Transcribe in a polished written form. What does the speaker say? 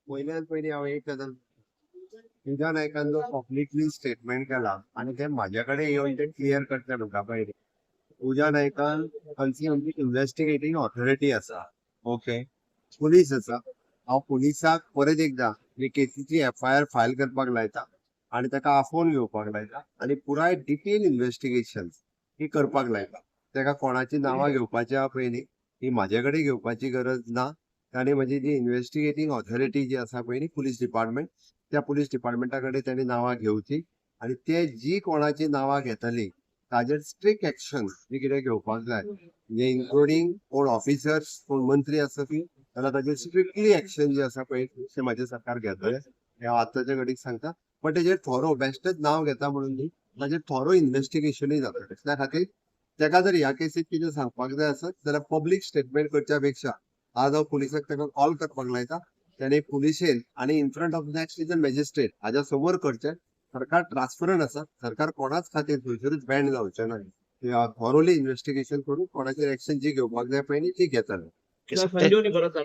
पयल्यान पयलीं हांव एक गजाल, पूजा नायकान जो पब्लिकली स्टेटमेंट केला आनी ते म्हाज्या कडेन येवन ते क्लियर करचे म्हणटा पयलीं, पूजा नायकान खंयची आमची इन्व्हेस्टिगेटींग ऑथॉरिटी आसा, पुलीस आसा. हांव पुलिसाक परत एकदां ही केसीची एफआयआर फायल करपाक लायता आनी ताका आफोवन घेवपाक लायता आनी पुराय डिटेल इन्व्हेस्टिगेशन ही करपाक लायता. ताका कोणाची नांवां घेवपाची आहा पळय न्ही, ही म्हाजे कडेन घेवपाची गरज ना. ताणें म्हजी जी इन्व्हेस्टिगेटींग ऑथॉरिटी जी आसा पळय न्ही, पुलीस डिपार्टमेंट, त्या पुलीस डिपार्टमेंटा कडेन ताणें नांवां घेवची आनी ते जी कोणाची नांवां घेतली ताजेर स्ट्रिक्ट एक्शन जी कितें घेवपाक जाय, म्हणजे इन्क्लुडींग कोण ऑफिसर्स, कोण मंत्री आसा ती जाल्यार ताजेर स्ट्रिक्टली एक्शन जे आसा पळय ते म्हाजें सरकार घेतलें हें हांव आतांच्या घडीक सांगता. बट तेजेर थोरो बेश्टेच नांव घेता म्हणून न्ही, ताजेर थोरो इन्व्हेस्टिगेशनूय जातलें. त्या खातीर ताका जर ह्या केसीत कितें सांगपाक जाय आसत जाल्यार पब्लीक स्टेटमेंट करच्या पेक्षा आज हांव पुलिसाक ताका कॉल करपाक लायता. ताणें पुलिशेन आनी in front of next is a magistrate हाज्या समोर करचें. सरकार ट्रान्सपरंट आसा, सरकार कोणाच खातीर खंयसरूच बँड जावचें ना. थॉरोली इन्व्हेस्टिगेशन करून कोणाचेर एक्शन जी घेवपाक जाय पळय न्ही ती घेतले. संजीवनी परत.